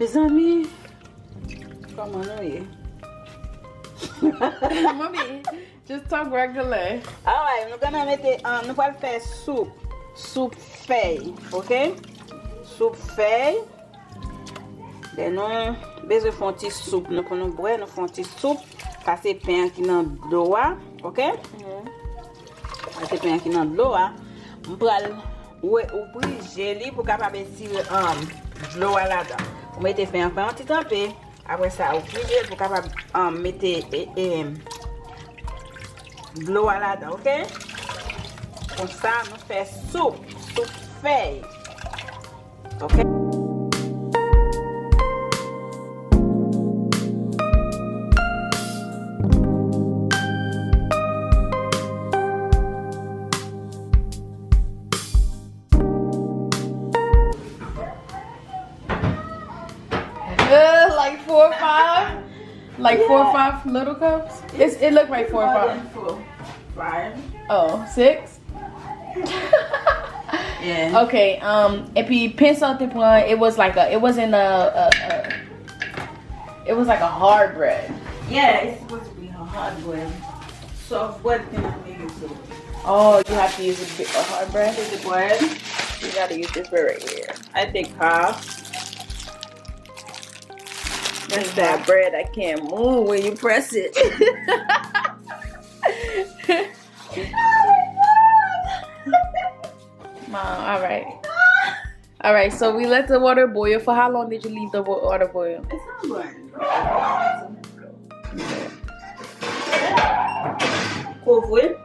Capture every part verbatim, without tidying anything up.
Mezanmi, kòman nou ye? Mami, just talk regular. Alright, nou gentan mete, um, nou pral fè soup. Soup fèy, ok? Soup fèy. Lè nou bezwen fè yon ti soup, nou pou nou bwè, nou fè yon ti soup. Sa se pen an ki nan dlo a, ok? Sa se pen an ki nan dlo a. M pral ouvri je li pou kapab etire, um, dlo a ladan. Ou mete pen an, pen an ti tranpe. Apre sa, ou vide l pou kapab, um, mete, e, e, dlo a ladan, ok? Konsa, nou fè soup, soup fèy. Ok? Uh, like four or five? Like four or five little cups? It's, it look like four or five. Five. Oh, six? Yeah. Okay, um, epi pen sa w te pran, it was like a, it wasn't a, a, a, it was like a hard bread. Yeah, it's supposed to be a hard bread. Soft bread cannot make it so. Oh, you have to use a, bi- a hard bread? This is the bread. You gotta use this bread right here. I take half. That's that bread I can't move when you press it. Mom, all right. All right, so we let the water boil. For how long did you leave the wa- water boil? It's not boiling. Kouvri.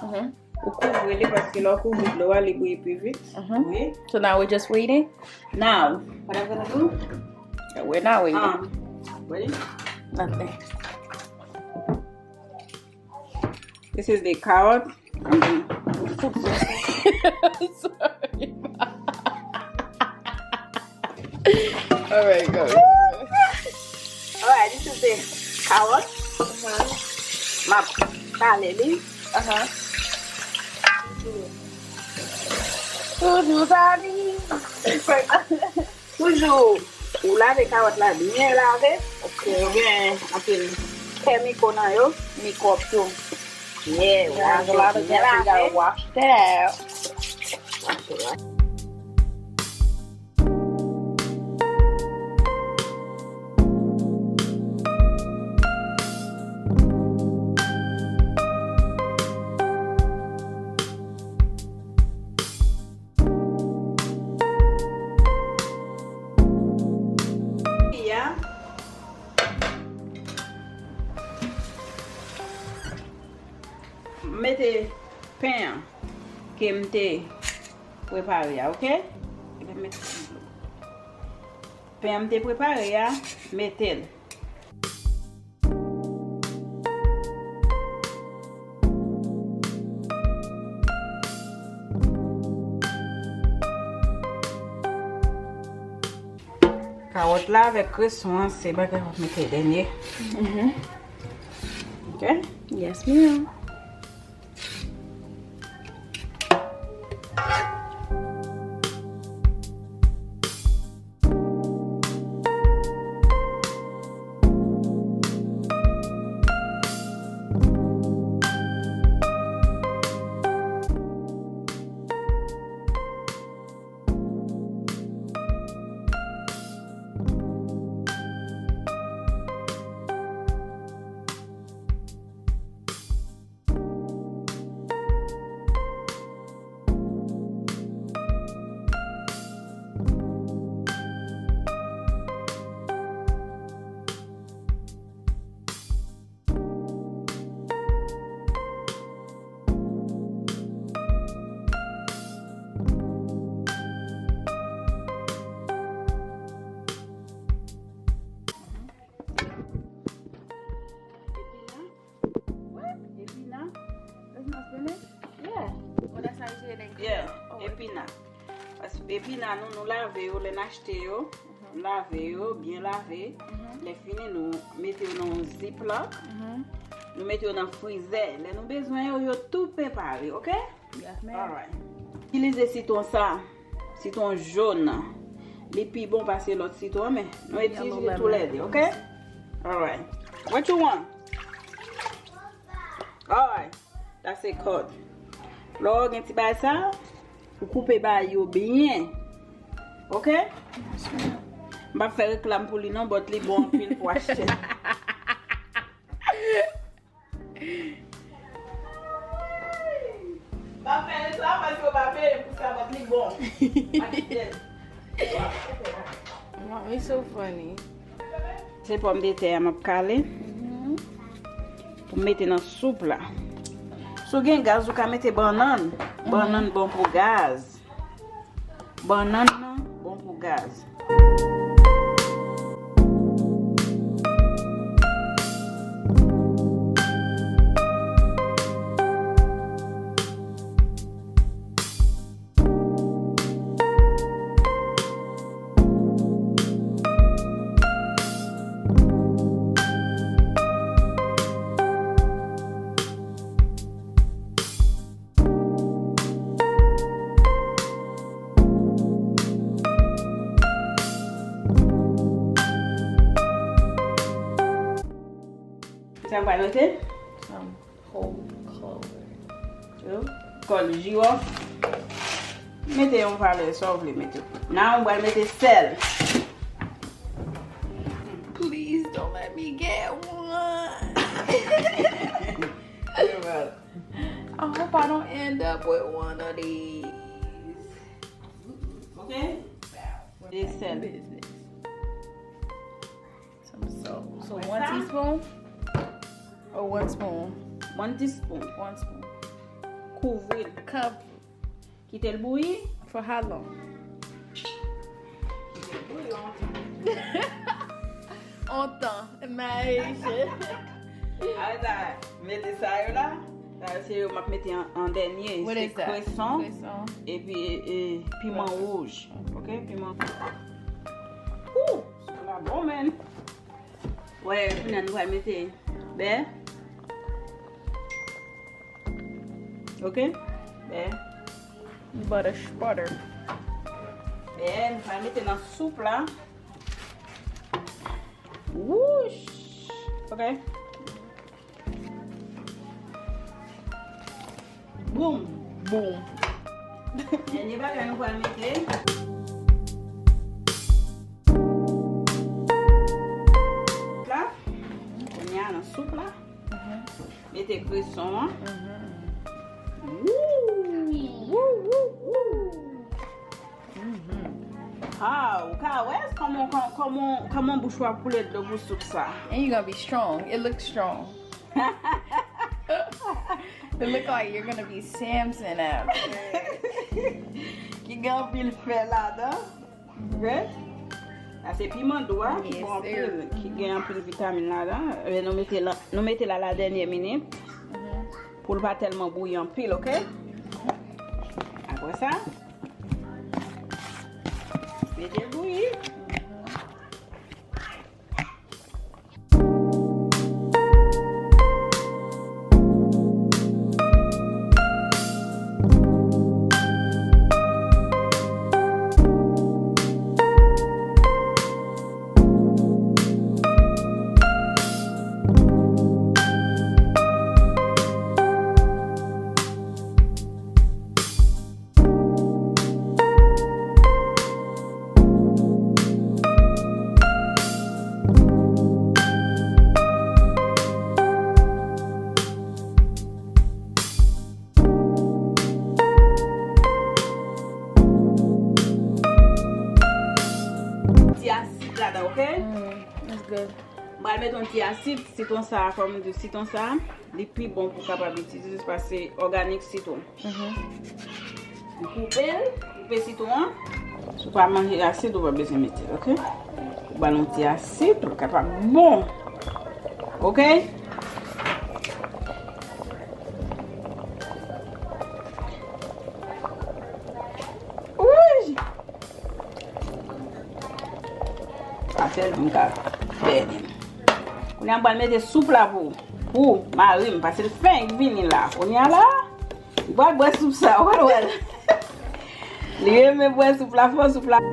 Mm-hmm. Ou kouvri li paske lè w kouvri dlo a, li bouyi pi vit. Mm-hmm. Wi. So now we're just waiting? Now, what I'm gonna do? We're not waiting. Um, ready? Nothing. This is the carrot. Sorry. All right, go. All right, this is the carrot. Uh-huh. M ap kale li. Uh-huh. Toujou sa li. Toujou, ou lave kawòt la byen lave, paske yo gen anpil kè miko nan yo, mikwòb tou. Yeah, ou lave yo byen lave. You gotta wash that out. Wash it out. M mete pen an ke m te prepare a, ok? Epi m mete pen an m te prepare a, mete l. Kawòt la avèk kreson an, se bagay w ap mete dènye. Mhm. Ok? Yes, ma'am. Epina? What? Epina? That's not spinach? Yeah. Oh, that's how you say it in Creole. Yeah, oh, epina. Paske epina nou, nou lave yo, lè n achte yo, mhm, lave yo, byen lave. Mhm. Lè fini, nou mete yo nan yon ziplock. Mhm. Nou mete yo nan frizè. Lè nou bezwen yo, yo tou prepare, ok? Yes, ma'am. Alright. Itilize sitwon sa, sitwon jòn nan. Li pi bon pase lòt sitwon, men nou itilize tou lè de, ok? Alright. What you want? Alright. That's it, cut. Lè w gen ti bagay sa, ou koupe bagay yo byen. Ok? M p ap fè reklam pou li non, but li bon anpil pou achte. M p ap fè reklam paske yo pa peye m pou sa, but li bon. Mommy so funny. Se pòmdetè a m ap kale pou m mete nan soup la. Si w gen gaz, ou ka mete bannann. Bannann bon pou gaz. Bannann nan bon pou gaz. Sa w pral mete? Some whole color. Yo, kòl jiwòf. Mete yon valè, sa w vle mete. Nan, ou pral mete sèl. Please don't let me get one. I hope I don't end up with one of these. Ok? E sèl. Business. Some salt. So one teaspoon or one spoon? One teaspoon. One spoon. Kouvri l. Cover. Kite l bouyi. For how long? Kite l bouyi lontan. Lontan. Imagine. Apre sa, mete sa yo la. Sa yo se yo m ap mete an, an dènye. What is that? Se kreson. Kreson. Epi, e, e, piman wouj. Ok, piman. Ooh, soup la bon, man. Wè, kounye a nou pral mete bè. Ok? Bè. Butter, butter. Bè, nou pral mete nan soup la. Wouch! Ok. Boum! Boum! Dènye bagay nou pral mete. La, kounye a nan soup la. Mete kreson an. Wou! Wou, wou, wou! Ah, ou ka wè kòman, kòman, kòman bouch ou ap koule dlo pou soup sa. And you gonna be strong. It looks strong. It look like you're gonna be Samson after. Ki gen anpil fè ladan. Ok? Sa se piman dou a ki bon anpil, ki gen anpil vitamin ladan. Ebyen, nou mete la, nou mete la la dènyè minit. Pou l pa tèlman bouyi anpil, ok? Apre sa, mete l bouyi. Ti asid ladan, ok? Mm, that's good. M pral mete yon ti asid, sitwon sa a, kòm m di w, sitwon sa a, li pi bon pou w kapab itilize, paske òganik sitwon. Mhm. Ou koupe l, koupe sitwon an. Si w pa manje asid, ou pa bezwen mete l, ok? Ou ba l yon ti asid, pou l kapab bon. Ok? Wouy! Afè l m ka fè li. Kounye a m pral mete soup la pou, pou mari m, paske l fenk vini la. Kounye a la, li pral bwè soup sa, wè l, wè l. Li renmen bwè soup la, fò soup la.